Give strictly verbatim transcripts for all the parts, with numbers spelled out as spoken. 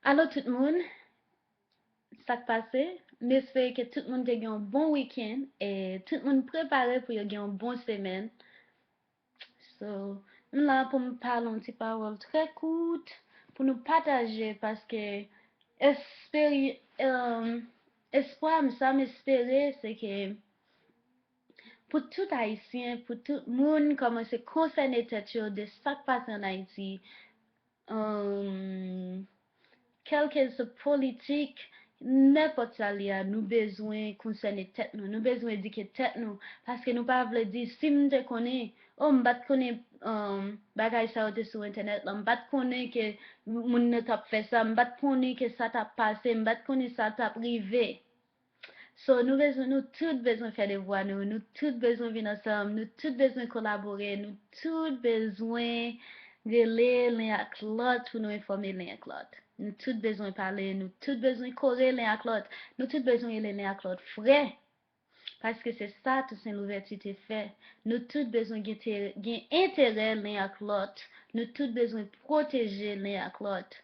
Alo tout moun, sa k pase? M espere ke tout moun te gen yon bon wikenn e tout moun prepare pou yo gen yon bon semèn. So, m la pou m pale yon ti pawòl trè kout pou nou pataje paske esperi, um, espwa m, sa m espere, se ke pou tout Ayisyen, pou tout moun kòmanse konsène tèt yo de sa k pase ann Ayiti, um, kèlkeswa politik, nenpòt sa l ye a, nou bezwen konsène tèt nou, nou bezwen edike tèt nou, paske nou pa vle di, si m te konnen, o, m pa t konnen, um, bagay sa yo te sou entènèt la, m pa t konnen ke moun nan t ap fè sa, m pa t konnen ke sa t ap pase, m pa t konnen sa t ap rive. So, nou bezwen, nou tout bezwen fè devwa nou, nou tout bezwen vin ansanm, nou tout bezwen kolabore, nou tout bezwen rele len ak lòt pou nou enfòme len ak lòt. Nou tout bezwen pale, nou tout bezwen kore len ak lòt, nou tout bezwen rele len ak lòt frè. Paske se sa Tousen Louvèti te fè. Nou tout bezwen gen te-, gen enterè len ak lòt. Nou tout bezwen pwoteje len ak lòt.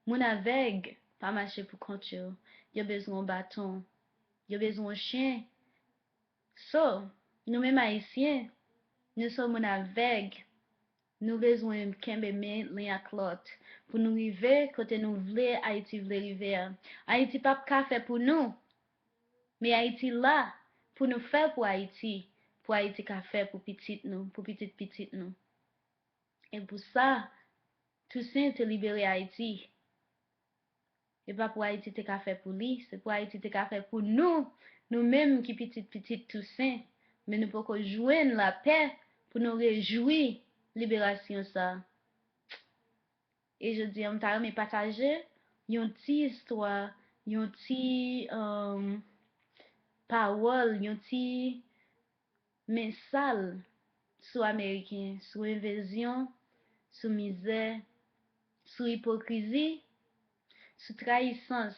Moun avèg pa mache pou kont yo. Yo bezwen yon baton. Yo bezwen yon chen. So, nou menm Ayisyen, nou se moun avèg. Nou bezwen kenbe men len ak lòt pou nou rive kote nou vle Ayiti vle rive a. Ayiti p ap ka fè pou nou, men Ayiti la pou nou fè pou Ayiti, pou Ayiti ka fè pou pitit nou, pou pitit pitit nou. E pou sa, Tousen te libere Ayiti. E pa pou Ayiti te ka fè pou li, se pou Ayiti te ka fè pou nou, nou menm ki pitit pitit Tousen, men nou poko jwenn lapè pou nou rejwi liberasyon sa. E jodi a, m ta renmen pataje yon ti istwa, yon ti, um, pawòl, yon ti men sal sou Ameriken, sou envazyon, sou mizè, sou ipokrizi, sou trayisans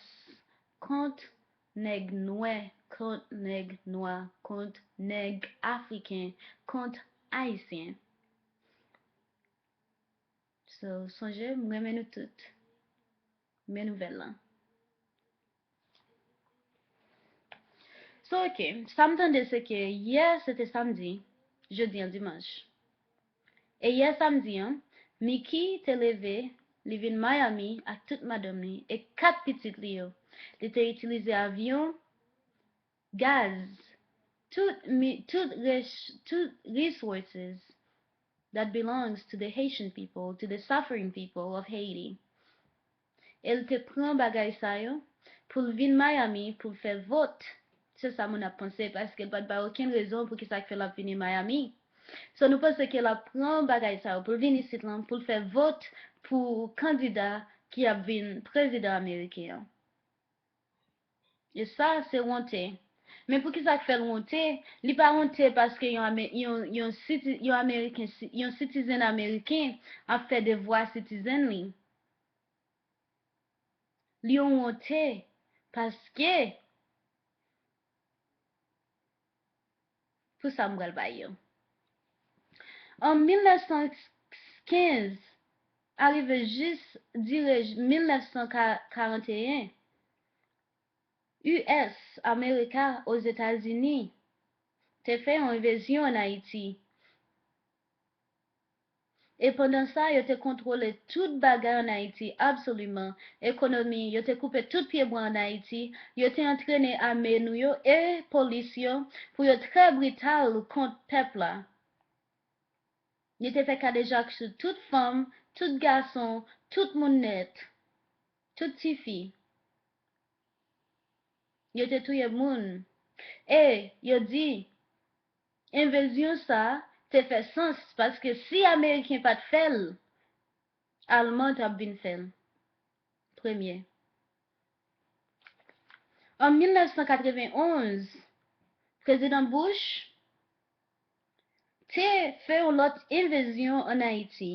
kont nèg nwè, kont nèg nwa, kont nèg afriken, kont ayisyen. So, sonje, m renmen nou tout. Men nouvèl lan. So, ok, sa m tande se ke yè se te samdi, jodi an dimanch. E yè samdi an, Mickey te leve, li vin Miami ak tout madanm li e kat pitit li yo. Li te itilize avyon, gaz, tout, mi- tout, res- tout resources that belongs to the Haitian people, to the suffering people of Haiti. E l te pran bagay sa yo pou l vin Miami pou l fè vòt. Se sa moun ap panse, paske l pa t bay okenn rezon pou ki sa k fè l ap vini Miami. So, nou panse ke l ap pran bagay sa yo pou l vin isit lan, pou l fè vòt pou kandida ki ap vin prezidan ameriken an. E sa, se wonte. Men pou ki sa k fè l wonte? Li pa wonte paske yon, Ame- yon, yon, siti- yon Ameriken, si- yon citizen ameriken ap fè devwa citizen li. Li yon wonte paske, pou sa m pral bay yo. An mil nèf san kenz, arive jis dire mil nèf san karanteyen, U S, Amerika, Ozetazini, te fè yon envazyon ann Ayiti. E pandan sa, yo te kontwole tout bagay ann Ayiti, absoliman, ekonomi, yo te koupe tout pyebwa ann Ayiti, yo te antrene ame nou yo e polis yo pou yo trè brital kont pèp la. Yo te fè kadejak sou tout fanm, tout gason, tout moun nèt, tout tifi. Yo te touye moun. E yo di, envazyon sa te fè sans, paske si Ameriken pa t fè l, Alman t ap vin fè l. Premye. An mil nèf san katrevenn onz, Prezidan Bush te fè yon lòt envazyon ann Ayiti,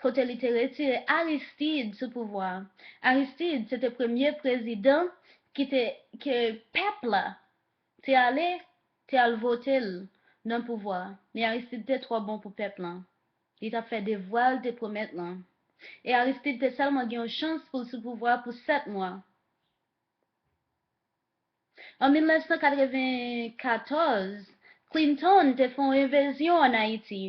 kote li te retire Aristide sou pouvwa a. Aristide se te premye prezidan ki te, ke pèp la te ale, te al vote l nan pouvwa a. Men Aristide te twò bon pou pèp lan. Li t ap fè devwa l te pwomèt lan. E Aristide te sèlman gen yon chans pou l sou pouvwa pou sèt mwa. An mil nèf san katreven katòz, Clinton te fè yon envazyon ann Ayiti.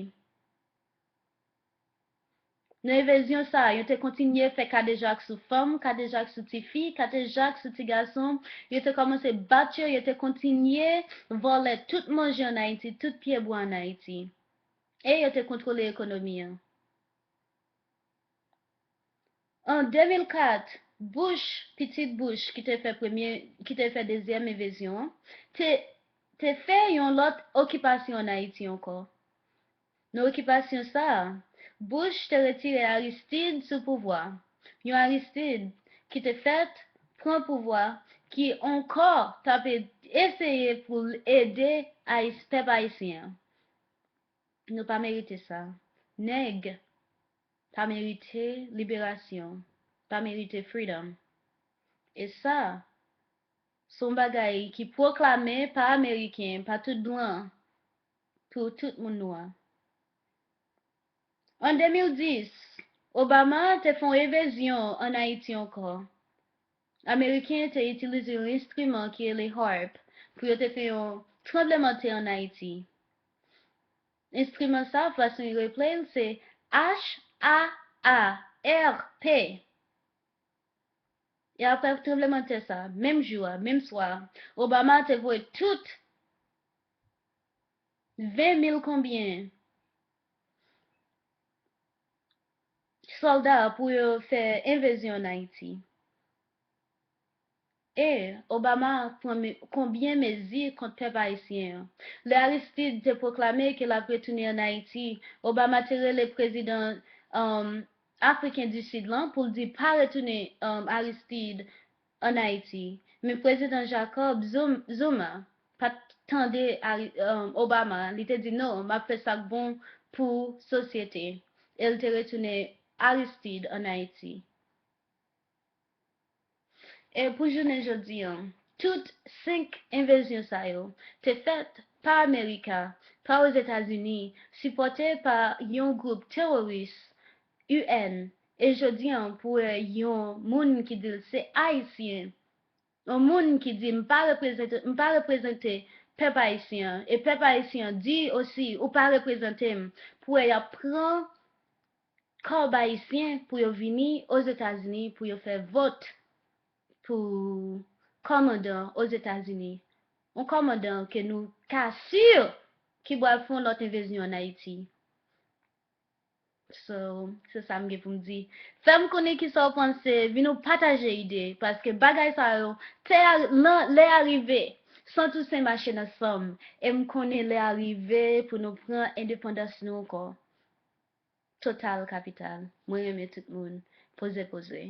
Nan envazyon sa a, yo te kontinye fè kadejak sou fanm, kadejak sou tifi, kadejak sou ti gason. Yo te kòmanse bat yo, yo te kontinye vòlè tout manje ann Ayiti, tout pyebwa ann Ayiti. E yo te kontwole ekonomi an. An de mil kat, Bush, pitit Bush, ki te fè premye, ki te fè dezyèm envazyon an, te, te fè yon lòt okipasyon ann Ayiti ankò. Nan okipasyon sa a, Bush te retire Aristide sou pouvwa. Yon Aristide ki te fèt pran pouvwa, ki ankò t ap e-, eseye pou l ede Ayis-, pèp ayisyen an. Nou pa merite sa. Nèg pa merite liberasyon, pa merite freedom. E sa, se yon bagay ki pwoklame pa Ameriken, pa tout blan, pou tout moun nwa. An de mil dis, Obama te fè yon envazyon ann Ayiti ankò. Ameriken te itilize yon enstriman ki rele HAARP pou yo te fè yon tranblemanntè ann Ayiti. Enstriman sa, fason yo reple l, se H A A R P. E apre tranblemanntè sa, menm jou a, menm swa a, Obama te voye tout ven mil konbyen sòlda pou yo fè envazyon ann Ayiti. E Obama pran me-, konbyen mezi kont pèp ayisyen an? Lè Aristide te pwoklame ke l ap retounen ann Ayiti, Obama te rele prezidan, um, Afriken di Sid lan pou l di pa retounen, um, Aristide ann Ayiti. Men prezidan Jacob Zoum-, Zuma pa t tande Ari-, um, Obama. Li te di, "Non, m ap fè sa k bon pou sosyete." E l te retounen Aristide ann Ayiti. E pou jounen jodi an, tout senk envazyon sa yo te fèt pa Amerika, pa Ozetazini, sipòte pa yon gwoup teworis, U N. E jodi an, pou wè yon moun ki di l se Ayisyen, yon moun ki di, "M pa reprezante, m pa reprezante pèp ayisyen an," e pèp ayisyen an di osi, "Ou pa reprezante m," pou wè y ap pran kòb ayisyen pou yo vini Ozetazini pou yo fè vòt pou kòmandan Ozetazini. Yon kòmandan ke nou ka si ki pral fè yon lòt envazyon ann Ayiti. So, se sa m gen pou m di. Fè m konnen kisa w panse, vin nou pataje ide, paske bagay sa yo, te a-, lan-, lè a rive, Santoussaint mache nan san m, e m konnen lè a rive pou nou pran endepandans nou ankò. Total Capital. Mwen renmen tout moun. Poze, poze.